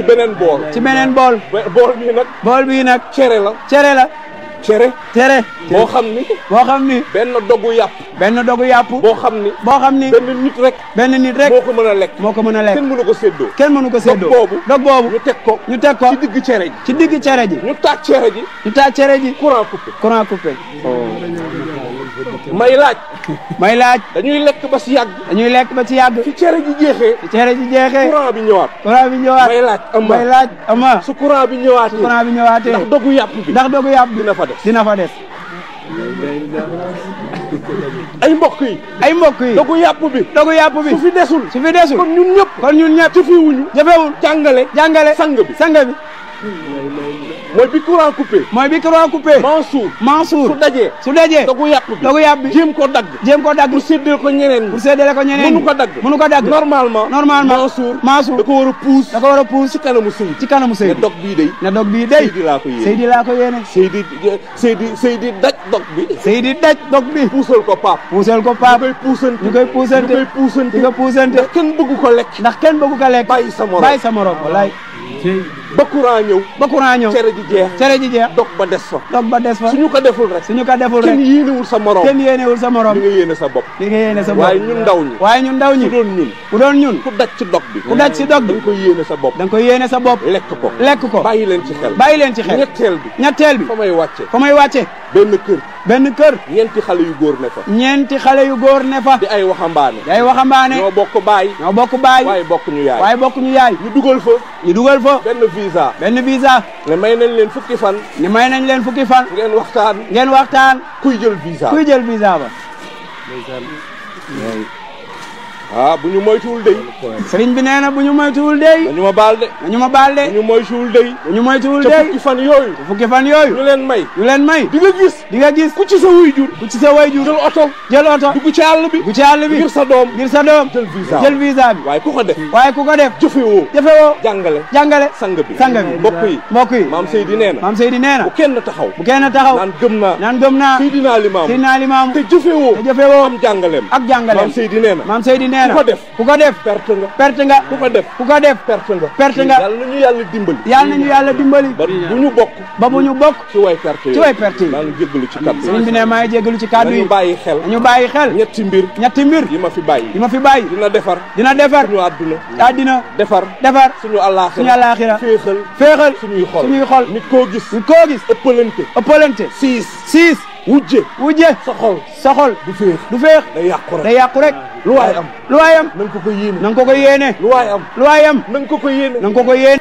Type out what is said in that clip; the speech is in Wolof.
ci beneen bool. ci beneen bool. bool bii nag. bool bii nag. cere la. cere la. cere. cere. boo xam ni. boo xam ni. benn dogu yàpp. benn dogu yàpp. boo xam ni. boo xam ni. benn nit rek. benn nit rek. moo ko mën a lekk. moo ko mën a lekk. kenn mënu ko séddoo. kenn mënu ko séddoo. dog boobu. ñu teg ko. ñu teg ko ci digg cere ji. ci digg cere ji. ñu taaj cere ji. ñu taaj cere ji. courant coupé. courant coupé. may laaj. may laaj. dañuy lekk ba si yàgg. dañuy lekk ba ci yàgg. ci cere ji jeexee. ci cere ji jeexee. courant bi ñëwaat. courant bi ñëwaat. may laaj ama. may laaj ama. su courant bi ñëwaatee. su courant bi ñëwaatee. ndax dogu yàpp bi. ndax dogu yàpp bi dina fa des. dina fa des. ay mbokk yi. ay mbokk yi. dogu yàpp bi. dogu yàpp bi. su fi desul. su fi desul. kon ñun ñëpp. kon ñun ñëpp. jëfewuñu. jëfewul. jàngale. jàngale. sang bi. sang bi. mooy bi courant coupé. mooy bi courant coupé. Mansour. su dajee. su dajee. dogu yàpp bi. dogu yàpp bi. jéem ko dagg. jéem ko dagg. pour séddale ko ñeneen ñi. pour séddale ko ñeneen ñi. mënu ko dagg. mënu ko dagg. normalement. Mansour. da ko war a puus. da ko war a puus. ci kanamu Seydi. ci kanamu Seydi. ne dog bii day. ne dog bii day. Seydi laa ko yéene. Seydi laa ko yéene. Seydi daj dog bi. Seydi daj dog bi. puusal ko paap. puusal ko paap. ñu koy puusante. ñu koy puusante. ñu koy puusante. ñu koy puusante. ndax kenn bëggu ko lekk. ndax kenn bëggu ko lekk. bàyyi sa morom. bàyyi sa morom wallaay. ba courant ñëw. ba courant ñëw. cere ji jeex. cere ji jeex. dog ba des fa. dog ba des fa. suñu ko deful rek. suñu ko deful rek. kenn yéenewul sa morom. kenn yéenewul sa morom. li nga yéene sa bopp. li nga yéene sa bopp. waaye ñun ndaw ñi. waaye ñun ndaw ñi. ku doon ñun. ku doon ñun. ku daj ci dog bi. ku daj ci dog bi. da nga koy yéene sa bopp. da nga koy yéene sa bopp. lekk ko. lekk ko. bàyyi leen ci xel. bàyyi leen ci xel. ñetteel bi. fa may wàcce. fa may wàcce. benn kër. ñeenti xale yu góor ne fa. ñeenti xale yu góor ne fa. di ay waxambaane. ñoo bokk baay. waaye bokk ñu yaay. waaye bokk ñu yaay. ñu dugal fa. benn visa. ne may nañ leen fukki fan. ngeen waxtaan. kuy jël visa ba. bu ñu moytuwul dey. sëriñ bi nee na bu ñu moytuwul dey. nañu ma baal de. bu ñu moytuwul dey. te fukki fan yooyu. ñu leen may. di nga gis. ku ci sa wayjur. jël oto. dugg ci àll bi. ngir sa doom. jël visa bi. waaye ku ko def. jëfewoo. jàngale. sang bi. mbokk yi. maam Seydi nee na. bu kenn taxaw. naan gëm naa. Seydina Limaamu. te jëfewoo. am jàngaleem. maam Seydi nee na. ku ko def perte nga ku ko def perte nga yàlla nañu yàlla dimbali ba bu ñu bokk ci way perte yi maa ngi jéggalu ci kàddu sëriñ bi ne maa ngi jéggalu ci kàddu yi nañu bàyyi xel ñetti mbir yi ma fi bàyyi dina defar suñu àddina defar suñu àllaaxira féexal suñuy xol nit koo gis ëppalante siis wujje sa xol du féex day yàqu rek lu waay am na nga ko ko yéene lu waay am na nga ko ko yéene